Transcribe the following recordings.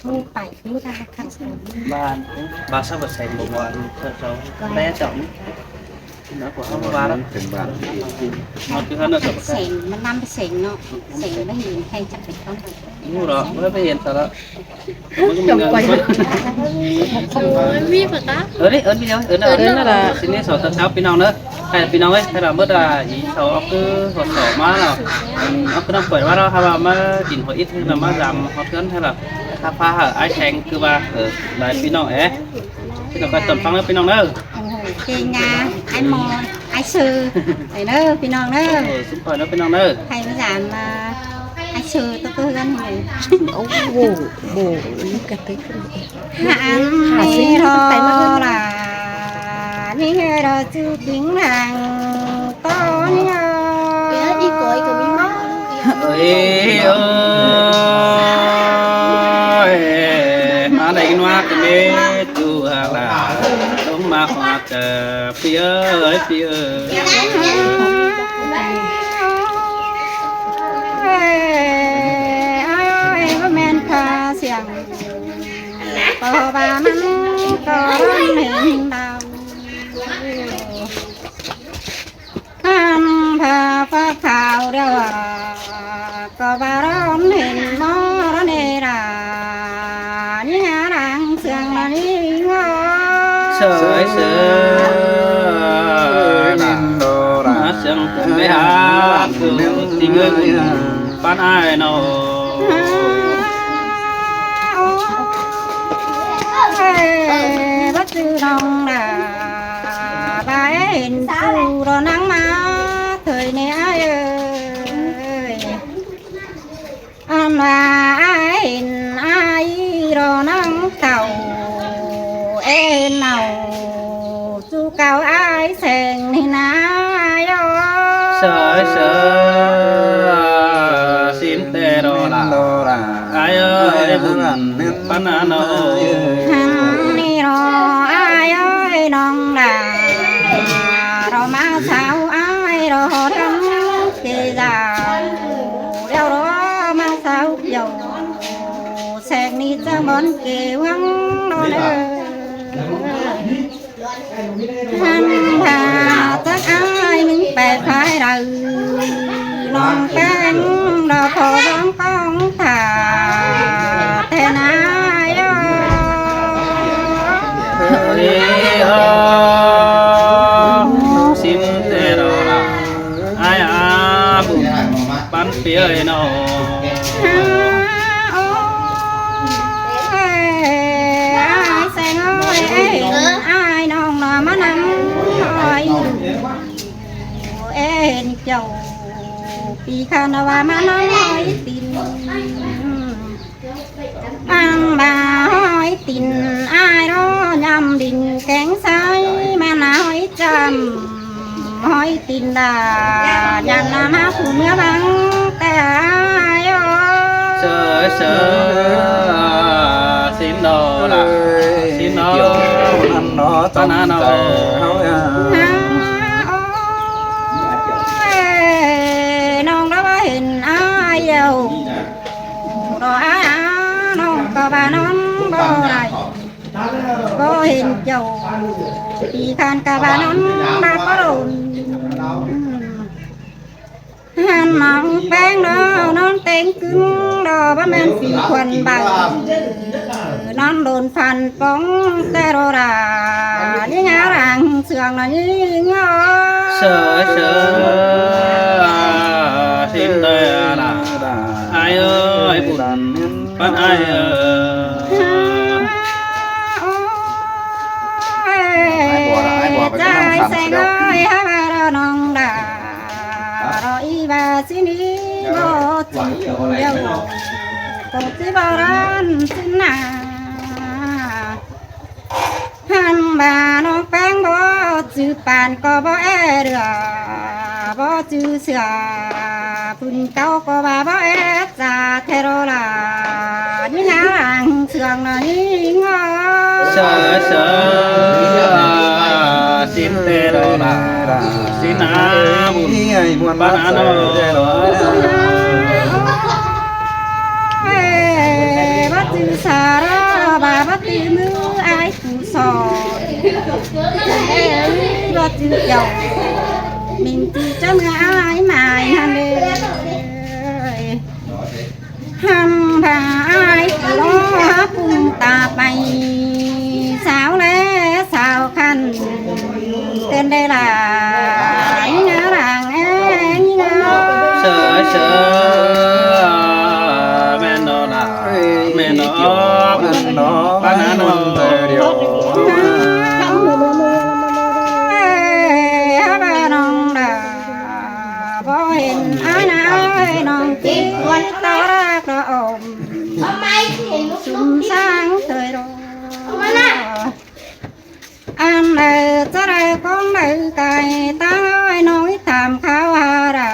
ຜູ້ໄປຜູ້ໄດ້ຄັກສອນ ບ້ານ ບ້ານຊາວແສງບໍ່ ບໍ່ອັນເຂົາເຈົ້າແລເຈົ້ານີ້ ເນາະ ພວກເຮົາວ່າແລ້ວ ເປັນບ້ານ ເຮົາຄືເຮົາເນາະ ແສງ ມັນນຳໄປແສງເນາະ ແສງໄປເຫັນໃຜຈັກເປັນຕ້ອງ ຮູ້ດອກ ບໍ່ໄດ້ໄປເຫັນຊະລະ ຈອມໄປ ເອີ ນີ້ເອີ້ນວິດີໂອ ເອີ້ນ ເອີ້ນ ເອີ້ນນັ້ນລະ ຊິນີ້ສອງຕອນເຊົ້າ ພີ່ນ້ອງເດີ ໃຫ້ພີ່ນ້ອງເອີຍ ໃຫ້ລາວເບິດ ອາ ອີສອງອອກຄືຫົວສອງມາເນາະ ອອກຄືນ້ຳເປີດມາເນາະ ຖ້າວ່າມາກິນຫົວອິດ ແລ້ວມາຢາມຮອດເຮືອນ ໃຫ້ລາວ ຖ້າພາຫາອ້າຍແຂງ ຄືວ່າ ເອີ ຫຼາຍພີ່ນ້ອງເອີຍ ພີ່ນ້ອງກໍຕ້ອງຟັງເດີ ພີ່ນ້ອງເດີ ໂອ້ໂຫ ເກັ່ງນະ ອ້າຍໝໍ ອ້າຍເຊີ ໄປເດີ ພີ່ນ້ອງເດີ ເອີ ຊຸມຂ້ອຍເດີ ພີ່ນ້ອງເດີ ໃຫ້ມາຢາມ ອ່າ ອ້າຍເຊີ ຕົວເຮືອນນີ້ ໂອ້ໂຫ ໂບ ກະໄປຂຶ້ນ ຫາອັນນີ້ທໍ່ລະ ນີ້ເຮີດອກຈູກິງຫຼັງ ຕອນນີ້ ເອີຍ ອີກອຍກໍມີມາ ເອີຍ ໂອ້ຍ ມາໄດ້ກິນວ່າກະເມຕູຫາກຫຼານ ລົງມາຮອດເດີ ພີ່ເອີຍ ພີ່ເອີຍ ໂອ້ຍ ບໍ່ແມ່ນພາສຽງ ເພາະວ່າມັນກໍເຫັນດາວ ທ່ານພາຟ້າຂາວດຽວ ກໍວ່າເຫັນມອລະເນລາ ນີ້ຫາຫຼັງເຊື່ອງລະນີ້ງໍ ເຊີຍເຊີຍ ມາເຊື່ອງເປັນໄປຫາ ຕິເງິນ ປານອ້າຍເນາະ ໂອ້ຍ ບໍ່ຈື່ນ້ອງລາ ບາເຫັນຊູດອກນາງມາເທີຍແນ່ອ້າຍເອີຍ ອັນວ່າອ້າຍເຫັນອ້າຍດອກນາງເຖົ້າ ເອັນເອົາ ສູ່ເກົ່າອ້າຍແສງນີ້ນາຍອ ເຊີຍເຊີຍ ຊິນແຕ່ດອລາ ອ້າຍເອີຍ ບຸນປັນອາໂນ ຫັ້ນນີ້ດອ ອ້າຍເອີຍ ນ້ອງດາ ດອມາສາວອ້າຍດອ ທັງເກຍາ ດຽວດອມາສາວກ່ຽວ ແສງນີ້ຈະບ່ອນເກວັງດອເດີ ຫັ້ນຖ້າຈັກອ້າຍມຶງແປກພາຍໃດ ນ້ອງແປ້ງດອກຂໍຮ້ອງກ້ອງຖ້າແທ້ນາຍອ ເອີ ຊິນແຕ່ດອລາ ອ້າຍອາບຸນ ປັນເປີຍເນາະ ໂອ້ຍ ອ້າຍແສງເອີຍ ເອີ ອ້າຍນ້ອງນອມານຳ ໂອ້ຍ ເອັນເຈົ້າ ປີຄານວ່າມານຳຫ້ອຍຕີນ ອັງບາຫ້ອຍຕີນອ້າຍເນາະ ຍາມດິນແກງຊາຍ ມານະຫ້ອຍຈ້ຳ ຫ້ອຍຕີນດາ ຍາມນາມາຜູ້ເມືອບັງແຕ່ອ້າຍໂອ ເຊີ ເຊີ ຊິນໂນລະ ຊິນໂນ ອັນເນາະ ຕານາໂນ ເຮົາ ໂອ້ຍ ນ້ອງລະວ່າເຫັນອ້າຍແລ້ວ ນ້ອງກະວ່ານອນບໍ່ໄດ້ ບໍ່ເຫັນເຈົ້າ ປີຄານກະວ່ານອນມາບໍ່ດົນ ຫັ້ນນ້ອງແປ້ງເນາະ ນອນເຕັງກຶງເນາະ ບໍ່ແມ່ນສີຄວັນໃບ ນອນໂດນຟັນປ່ອງແຕ່ໂລດາ ຍິງຫາຫຼັງເຊື່ອງນະຍິງເອີຍ ເຊີ ເຊີ ຊິນເອີຍລະ ອ້າຍເອີຍ ບຸນ ປານອ້າຍເອີຍ ໂອ້ຍ ຈ່າຍແສງເອີຍ ຫາວ່າລະນ້ອງດາ ລະອີວ່າຊິໜີບໍ່ຈິດດຽວ ກໍຊິບໍ່ລານຊິນາ ຫັ້ນວ່ານ້ອງແປ້ງບໍ່ຈື່ປານກໍບໍ່ແອເດືອ ບໍ່ຈື່ເສືອ ປຸ້ນເກົ່າກໍວ່າບໍ່ແອຈາແທ້ໂລລາ ຍິງຫາງເຊື່ອງນະຍິງເອີຍ ເຊີ ເຊີ ຊິນແຕ່ໂລລາ ຊິນຫາບຸນ ປານອາໂນ ເອີຍ ບໍ່ຈື່ສາ ມືອ້າຍຜູ້ສອນ ເອີ ບໍ່ຈື່ເຈົ້າ ມິງຈື່ເຈົ້າເມື່ອອ້າຍໝາຍຫັ້ນເດ້. ຫັ້ນຖ້າອ້າຍຜູ້ລໍຫາປຸ້ມຕາໄປ ສາວແລສາວຄັນ ເຕືອນໄດ້ຫຼາຍງາລາງແອງງາ ເຊີຍເຊີຍ ແມ່ນເນາະຫຼ້າ ເອີຍ ແມ່ນເນາະ ແມ່ນເນາະ ປານນັ້ນເນາະ ເອີຍ ເອີຍ ເອີຍ ເອີຍ ເອີຍ ເອີຍ ເອີຍ ເອີຍ ເອີຍ ເອີຍ ເອີຍ ເອີຍ ເອີຍ ເອີຍ ເອີຍ ບໍ່ເຫັນອ້າຍນາເອີຍ ນ້ອງຈິກໄວ້ຕາລາກລະອອມ ຊຸມຊ້າງເຕີຍໂດ ອັນໃດຈະໄດ້ຂອງໃດກາຍຕາຍ ນ້ອງອີກຕາມຂ່າວຫາລາ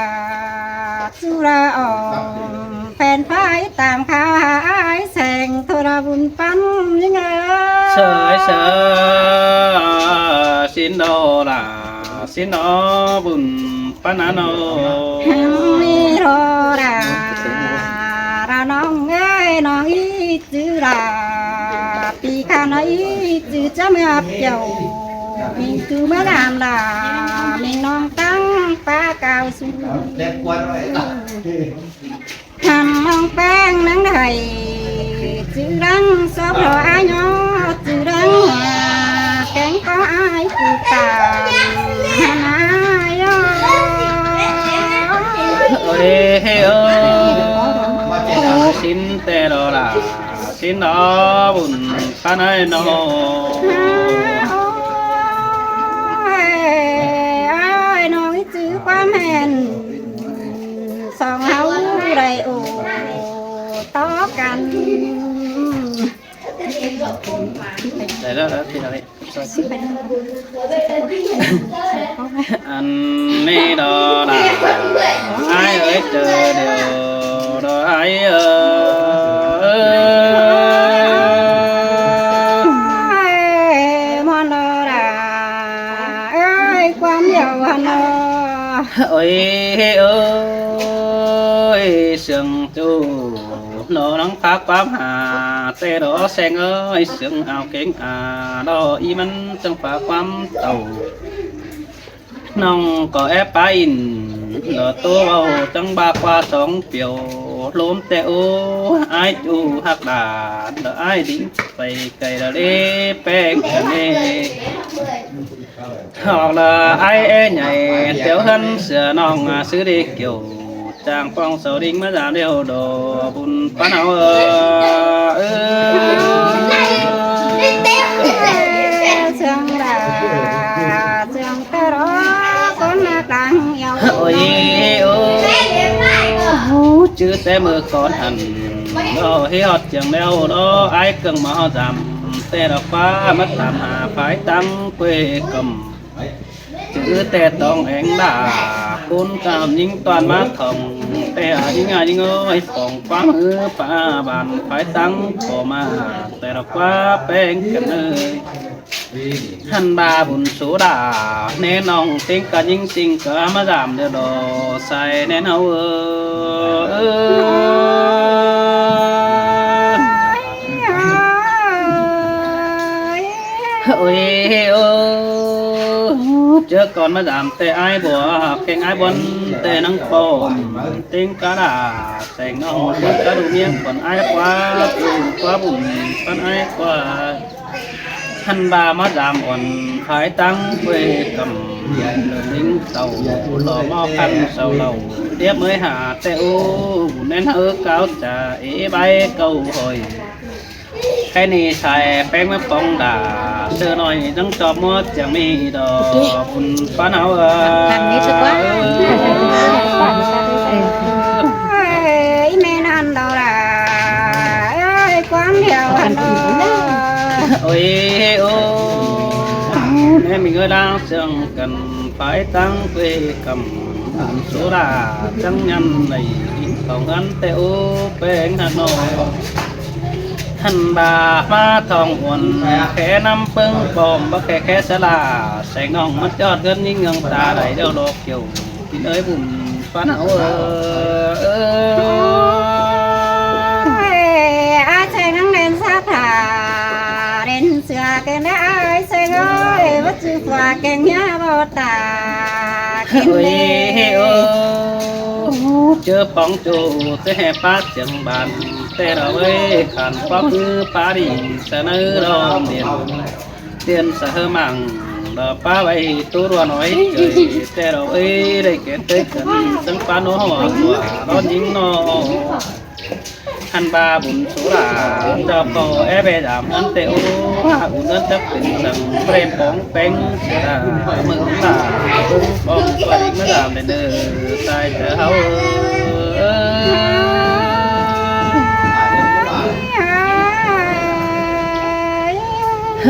ຈຸລາອອມ ແຟນຟ້າອີກຕາມຂ່າວຫາອ້າຍແສງ ໂທລະບຸນປັນຍິງເອີຍ ເຊີຍເຊີຍ ຊິນໂດລາ ຊິນໂດບຸນປານາໂນ ແຮງມີໂທລາ ລານ້ອງເອີຍ ນ້ອງອີກຈື່ລາ ປີຄານອີກຈື່ຈະເມືອບເຈົ້າ ມີຈື່ເມືອງາມລາ ມີນ້ອງຕັ້ງປາກາວສູງ ຄັນນ້ອງແປ້ງນາງໃດ ຈື່ລັງຊອບລໍອາຍຍໍ ຈື່ລັງແກງກໍອາຍຜູ້ຕາມ ຫັ້ນນາຍອ ໂອ້ຍເອີຍ ຊິນແຕ່ລໍລາ ຊິນລໍບຸນປານາໂນ ໂອ້ຍ ອ້າຍນ້ອງຈື່ຄວາມແມ່ນ ສອງເຮົາໄດ້ໂອ້ຕໍ່ກັນ ໄດ້ແລ້ວ ໄດ້ແລ້ວ ອັນນີ້ດອກນະ ອ້າຍເອີຍ ເຈີດຽວດອກ ອ້າຍເອີຍ ມອນດອກນະ ເອີຍ ຄວາມດຽວຫັ້ນເນາະ ໂອ້ຍເອີຍ ເຊື່ອງຈູ ໂນ ນ້ອງພາຄວາມຫາແຕ່ດອກແສງເອີຍ ເຊື່ອງອາວເກັ່ງອາດອກ ອີມັນຈັ່ງພາຄວາມເຕົາ ນ້ອງກໍແອບປາອິນ ດອກໂຕເວົ້າຈັ່ງບາກວ່າສອງປຽວ ໂລມແຕ່ໂອ ອ້າຍຈູຮັກດາ ດອກອ້າຍດິງໄປໄກລະເລ ແປ້ງກະເນ ອອກລະອ້າຍແອໃຫຍ່ ແຖວເຮືອນເສືອນ້ອງ ອາ ຊື່ເດກຽວ ຈາງປ່ອງເສົາດິງມາຈາກດຽວດອກ ບຸນປານເຮົາເອີຍ ເອີຍ ເຊື່ອງດາ ເຊື່ອງຕະຫຼອດ ຄົນມາກາງອຽວ ໂອ້ຍ ໂອ້ຍ ຈື່ແຕ່ມື້ກ່ອນຫັ້ນ ເຮົາເຮັດຮອດຈຽງແລ້ວເນາະ ອ້າຍເກິ່ງມາຮອດສາມ ແຕ່ດອກຟ້າມາຕາມຫາພາຍຕັ້ງເກວກຳ ຈື່ແຕ່ຕ້ອງແອງດາ ຄູນກາມຍິງຕອນມາທ່ອງ ແຕ່ອາຍິງອາຍິງເອີຍ ປອງຄວາມຮືປາບານ ພາຍຕັ້ງກໍມາ ແຕ່ດອກວ່າແປ້ງກັນເອີຍ ຫັ້ນບາບຸນໂສດາ ແນ່ນ້ອງເຕັງກະຍິງສິງກະມາດາມເດີດອ ໃສ່ແນ່ນເຮົາເອີຍ ໂອ້ຍ ໂອ້ຍ ເຈີກ່ອນມາດາມແຕ່ອ້າຍບົວ ເກັ່ງອ້າຍບົນແຕ່ນາງປ້ອມ ເຕັງກະດາແສງນ້ອງ ເຕັງກະດູມຽງ ປອນອ້າຍຄວາ ເປັນຄວາບຸນ ປອນອ້າຍຄວາ ຫັ້ນບາມາດາມອ່ອນ ພາຍຕັ້ງເວກຳ ເລີງເຕັງເຕົາ ລໍໝໍ້ຄັນເຊົາເລົ່າ ດຽບເມີຍຫາແຕ່ໂອ ບຸນແນ່ນເຮີກາວຈາ ເອບາຍເກົ້າຮ້ອຍ ໃຄນີ້ສາຍແປ້ງມາປອງດາ ເສືອນ້ອຍຈັ່ງຈອບໝົດຈັ່ງມີດອກ ບຸນປານເຮົາເອີຍ ທາງນີ້ຄືວ່າ ເອີຍ ແມ່ນອັນດອລາ ເອີຍ ຄວາມດຽວອັນດອ ໂອ້ຍ ໂອ້ ແມ່ມີເງິນດາງເຊິ່ງກັນ ພາຍຕັ້ງເວກຳ ໂສດາຈັງຍັນໃນ ເຂົ້າເງິນແຕ່ໂອ ແປ້ງຫັກນ້ອຍ ຫັ້ນບາມາທອງອ່ອນ ແຄ່ນຳເບິ່ງປ້ອມ ບໍ່ແຄ່ແຄ່ສະຫຼາ ແສງນ້ອງມາຈອດເງິນຍິງເງືອງຕາໄດ້ດຽວດອກ ກ່ຽວກິນເອີຍບຸນປານເຮົາເອີຍ ເອີຍ ອາແສງນາງແດນສາທາ ແກງເຍາະບໍ່ຕາກິນ ໂອ້ຍເດ ເອີ ເຈີປອງໂຈ ແຕ່ແຫ່ປາດສຽງບານ ແຕ່ລະເອີຍ ຂັນປ້ອມມືປາດີ ສະເໜີລອມດຽນ ດຽນສະເຫີມັງ ລະປາໄວ້ໂຕລວນ້ອຍເຈີຍ ແຕ່ລະເອີຍ ໄດ້ແກນເຄີຍກັນ ສັງປາໂນຫົວຕົວ ລອນຍິງນອກ ອັນບາບຸນສຸລາ ເຈົ້າເຂົ້າແອແບດາມ ອັນແຕ່ໂອ ຫາອຸນເນີນຈັກເປັນສັງ ບໍ່ໄດ້ປອງແປງເສຍດາ ເມືອງລາ ເບິ່ງປ້ອງສວຍມາດາມແດ່ເດີ ຊາຍເຈົ້າເຮົາເອີຍ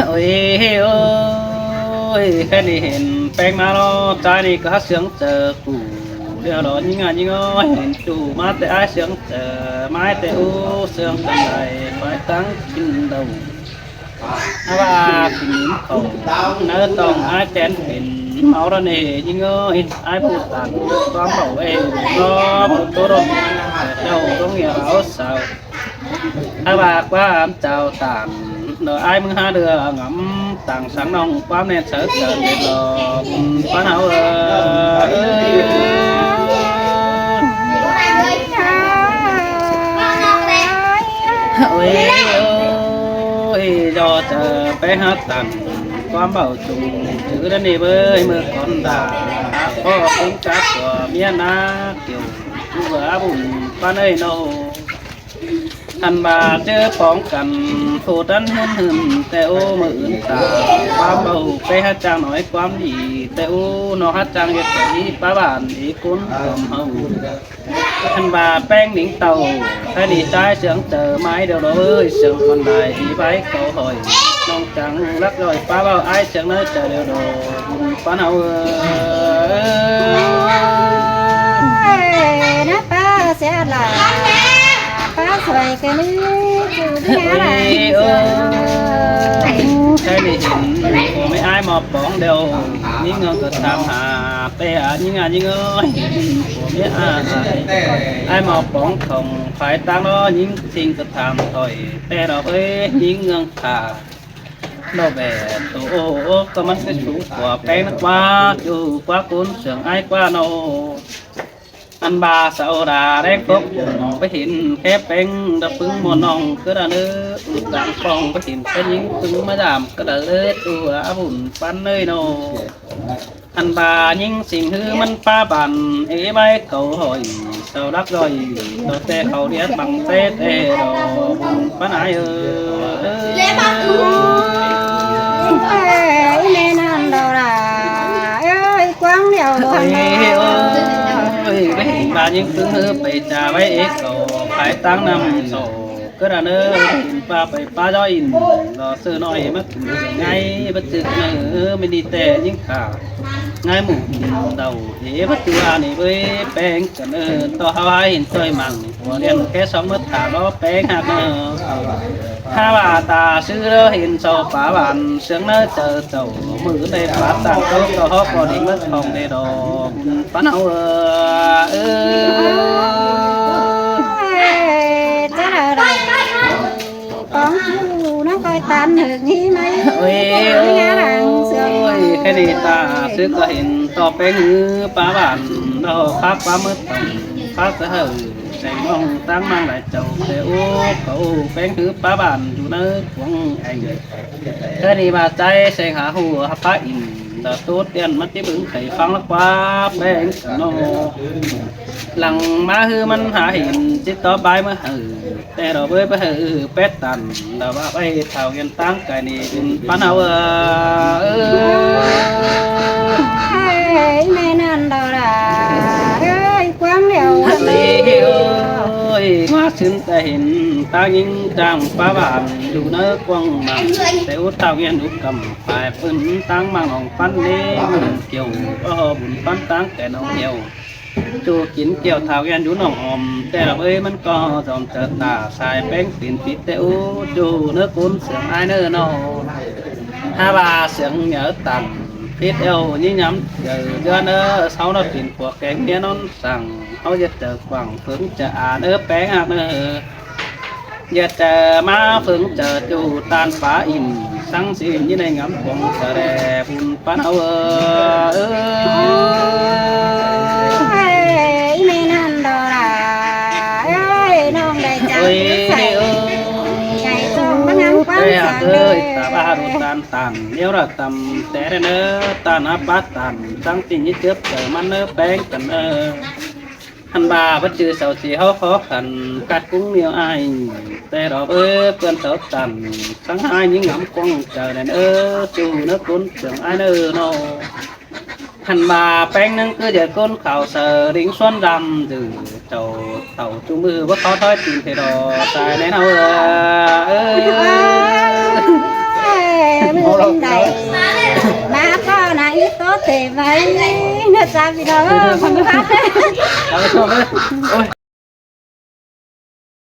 ໂອ້ຍ ໂອ້ຍ ແຄ່ນີ້ເຫັນແປງມາເນາະ ຊາຍນີ້ກໍຫາເຊື່ອງເຈີກູ ດຽວລອຍິງອາຍິງເອີຍ ເຫັນຈູມາແຕ່ອາຍເຊື່ອງເຈີ ມາແຕ່ອູເຊື່ອງກັນໄດ້ ໄປຕັ້ງກິນເຫຼົ້າ ຖ້າວ່າກິນເຂົ້າເນີຕ້ອງອາຍແຕນເປັນ ເມົາລະເນຍິງເອີຍ ອາຍຜູ້ຕັນຄວາມເບົາເອງ ລອຜູ້ໂຕລົງ ເຈົ້າລົງເຫຍເອົາສາວ ຖ້າວ່າຄວາມເຈົ້າຕານ ດອກອາຍມຶງຫາເດືອງຳ ຕ່າງສັງນ້ອງຄວາມແນ່ນເສີເກີນເດັດດອກ ປານເຮົາເອີຍ ໂອ້ຍ ໂອ້ຍ ດອກເຈີໄປຫາຕັນ ຄວາມເບົາສູງ ຖືດານີ້ເວີຍ ເມື່ອກ່ອນດາ ພໍ່ເປັນກາຕົວເມຍນາກ ກ່ຽວ ເຫືອບຸນປານເອີຍໂນ ອັນບາເຈີປອງກັນ ໂທດອັນຫຶນຫຶນ ແຕ່ໂອ ມື້ອື່ນຕາ ຄວາມເບົາໄປຫາຈ້າງໜ້ອຍ ຄວາມດີ ແຕ່ໂອ ນອກຫາຈ້າງເຮັດໃຈ ປາບ້ານເອກຸນຂອງເຮົາ ອັນບາແປ້ງໜິງເຕົ້າ ໃຫ້ດີໃຈເຊື່ອງເຈີ ໄມ້ດຽວເດີເອີຍ ເຊື່ອງຄົນໃດ ໄວ້ເຂົາຫ້ອຍ ນ້ອງຈັງລັກລອຍ ປາເວົ້າອ້າຍເຊື່ອງໃນໃຈດຽວໂດ ບຸນປານເຮົາເອີຍ ນະປ້າເສຍຫຼາຍ ປ້າສວຍກະນີ້ ຢູ່ທີ່ນາລາງ ເອີຍ ໃຄ່ໄດ້ເຫັນ ໂອ ແມ່ອ້າຍໝໍປອງດຽວ ຍິງເງິນກໍຕາມຫາ ໄປຫາຍິງອາຍິງເອີຍ ຜົວເມຍອາຍ ອ້າຍໝໍປອງຂອງ ພາຍຕາງເນາະ ຍິງຊິງກໍຖາມຖອຍ ແຕ່ດອກເອີຍ ຍິງເງືອງຂາ ດອກແບບໂຕ ໂອ ໂອ ກໍມັນຄືສູງກວ່າແປງນັກວ່າ ຢູ່ກວ່າຄົນເຊື່ອງອ້າຍກວ່າເນາະ ອັນບາສາວດາແລງຕົກ ໄປເຫັນແຄແປງ ດະປຶງໝໍນ້ອງ ຄືດາເນີ ອຸດຕ່າງປ່ອງ ໄປເຫັນແຕ່ຍິງປຶງມາດາມ ກະດາເລີດ ຕົວອາບຸນປັນເອີຍເນາະ ອັນບາຍິງສິງຫືອມັນປາບັນ ເອໄວ້ເຂົາຫ້ອຍ ເສົາຫຼັກຮ້ອຍ ເຂົາແຕ່ເຂົາດຽດບັງເສດເອດອກ ປານອາຍເອີຍ ເອີຍ ແມ່ນານດອລາ ເອີຍ ກວາງດຽວ ໂອ້ຍ ໂອ້ຍ ໄປເຫັນບາຍິງປຶງຫືອ ໄປຈາໄວ້ເອກເຂົາ ພາຍຕາງນ້ຳໂສ ກະດາເນີ ເຫັນປາໄປປາດອຍອິນ ລໍເສື້ອນ້ອຍມາກິນໃຫຍ່ ບັດຈຶກເນີ ມີດີແຕ່ຍິງຂາ ງ່າຍໝູກິນເດົາ ເອ ບັດຈຸອານີ້ເວີຍ ແປງກັນເນີ ຕໍ່ເຮົາຫາເຫັນຊ່ອຍມັງ ຫົວລຽນແຄ່ສອງມື້ ຖ້າລໍແປງຫາກເນີ ຖ້າວ່າຕາຊື່ເດີ ເຫັນເຊົາປາຫວານ ເຊື່ອງເນີເຈີເຈົ້າ ມື້ໃດປາຕ່າງໂຕ ກໍຮອບບໍ່ດີເໝິດຂອງເດດອກ ປານເຮົາເອີຍ ເອີຍ ຈະໄດ້ ຂອງຜູ້ນຳຄອຍຕາມເຖິງນີ້ໄໝ ໂອ້ຍ ໂອ້ຍ ແຄ່ນີ້ຕາຊື່ກໍເຫັນ ຕໍ່ແປງຫືອປາຫວານ ດອກຄັກປາໝຶດ ພາສະເຫີ ແສງມອງຕາງມາງຫຼາຍເຈົ້າ ແຕ່ໂອ ເຂົາແປງຫືອປາຫວານ ຢູ່ໃນຂວງແອ່ງ ແຄ່ນີ້ວ່າໃຈແສງຫາຫົວພະອິນ ດອກໂຕດຽນມັນຕິເບິ່ງໄຂຟັງລະກວ່າແປງກັນເນາະ ຫຼັງມາຫືອມັນຫາເຫັນ ຊິຕໍ່ບາຍມາເຫີ ແຕ່ດອກເບີຍໄປເຫີແປດຕັນ ດາວ່າໄປເຖົ້າເງິນຕາງໄກນີ້ ປັນເຮົາເອີຍ ເອີຍ ແມ່ນານດອລາ ເອີຍ ກວາງແລ້ວ ເອີຍ ມາຊຶນແຕ່ເຫັນຕາຍິງຈາງປາບ້ານ ຢູ່ເນີກວາງມັນ ແຕ່ອຸດເຖົ້າເງິນອຸກຳ ປາຍປືນຕາງມັງອອງປັນເນ ບຸນກ່ຽວ ເອີ ບຸນປັນຕາງແກ່ນ້ອງຫ່ຽວ ຈູກິນກ່ຽວທ້າວແອ່ນຢູ່ໜອງອອມ ແຕ່ລະເວີຍມັນກໍຈອມເຈີຕາ ສາຍແປ້ງຕີນປິດແຕ່ອູຈູເນີກຸນເສຍງອ້າຍເນີນອ ຫາວ່າເສຍງເໜີຕັນ ຜິດແອວຍິງຍຳເຈີເດືອເນີ ເຊົານອນປິ່ນປົວແກງເມຍນອນສັງ ເຮົາຢ່າເຈີກວ້າງເຜິງຈະອາເນີແປ້ງຮັກເນີ ຢ່າຈະມາເຜິງຈະຈູຕານປາອິນ ສັງສິຢູ່ໃນງາມຂອງຈະແລບຸນປານເຮົາເອີຍ. ໂອ້ຍ ອີແມ່ນັນດອລາເອີຍ ນ້ອງໄດ້ຈາກ ໂອ້ຍ ໃຫຍ່ສອງມາງາມຄວາມສັນເດີ ຕາບາລຸຕານຕານ ແນວລະຕຳແຕ່ເນີ ຕານອາປາຕານ ສັງສິຍິດເຈັບໃຈມັນເນີ ແປງກັນເອີ. ຫັ້ນວ່າບັດຈື່ເຊົາຊິເຮົາຂໍຂັນ ກັດກຸງນຽວອ້າຍ ແຕ່ດອກເອີຍເພື່ອນເຊົາຕັນ ສັງຫາຍຍິງຫຳຂອງເຈົ້າແດ່ນເອີ ສູ່ເນີຄົນເຊື່ອງອ້າຍເນີເນາະ. ຫັ້ນວ່າແປງໜຶ່ງຄືເດືອນກົ້ນຂາວເສີລິງຊວນດຳ ຫຼືເຈົ້າເຖົ້າຈູມືບໍ່ຂໍຖອຍຕີນເພດອ ຕາຍແນ່ເຮົາເອີຍ. ເອີຍ ມື້ໃດມາພໍ້ນາອີໂຕເຕໄວເນາະຈ້າພີ່ນ້ອງເອີຍ ຂອບຄຸນເດີ.